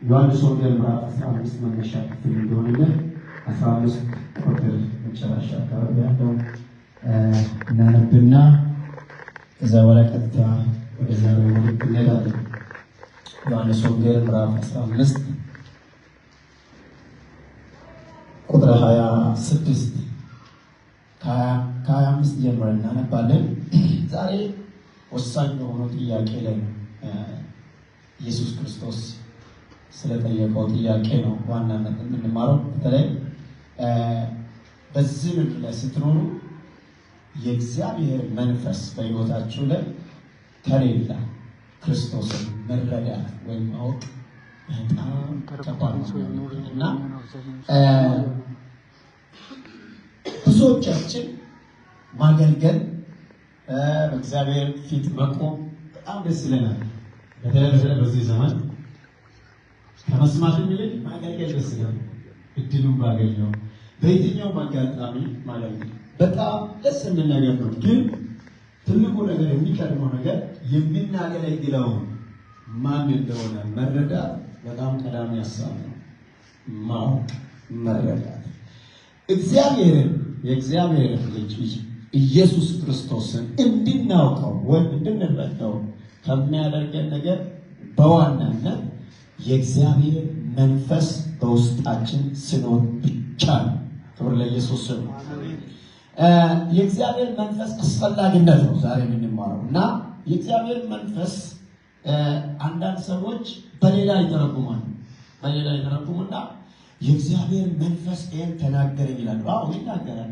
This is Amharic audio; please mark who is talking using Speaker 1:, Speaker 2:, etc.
Speaker 1: ዮሐንስ ወንጌል ምዕራፍ 15 መነሻ ክፍል እንደሆነልን 15 ቁጥር መጨረሻ አካባቢ ያለው እናነብና ከዛ በኋላ ቀጥታ ወደ ዛሬው መልእክት እንሄዳለን። ዮሐንስ ወንጌል ምዕራፍ 15 ቁጥር 26 ከ25 ጀምረን እናነባለን። ዛሬ ወሳኝ የሆነው ጥያቄ ላይ ነው፣ ኢየሱስ ክርስቶስ ስለጠየቀው ጥያቄ ነው ዋናነት የምንማረው። በተለይ በዚህ ምድር ላይ ስትኖሩ የእግዚአብሔር መንፈስ በሕይወታችሁ ላይ ከሌለ ክርስቶስን መረዳት ወይም ማወቅ በጣም ከባድ ነው እና ብዙዎቻችን ማገልገል፣ በእግዚአብሔር ፊት መቆም በጣም ደስ ይለናል። በተለይ በተለይ በዚህ ዘመን ከመስማት ይልቅ ማገልገል ደስ ይላል። እድሉን ባገኘው በየትኛውም አጋጣሚ ማገልገል በጣም ደስ የሚል ነገር ነው። ግን ትልቁ ነገር፣ የሚቀድመው ነገር የምናገለግለው ማን እንደሆነ መረዳት በጣም ቀዳሚ ሀሳብ ነው። ማወቅ፣ መረዳት፣ እግዚአብሔርን፣ የእግዚአብሔርን ልጅ ኢየሱስ ክርስቶስን እንድናውቀው ወይም እንድንረዳው ከሚያደርገን ነገር በዋናነት የእግዚአብሔር መንፈስ በውስጣችን ሲኖር ብቻ ነው። ክብር ለኢየሱስ ነው። የእግዚአብሔር መንፈስ አስፈላጊነት ነው ዛሬ የምንማረው። እና የእግዚአብሔር መንፈስ አንዳንድ ሰዎች በሌላ ይተረጉማሉ። በሌላ ይተረጉሙና የእግዚአብሔር መንፈስ ይሄን ተናገረኝ ይላሉ። አዎ፣ ይናገራል።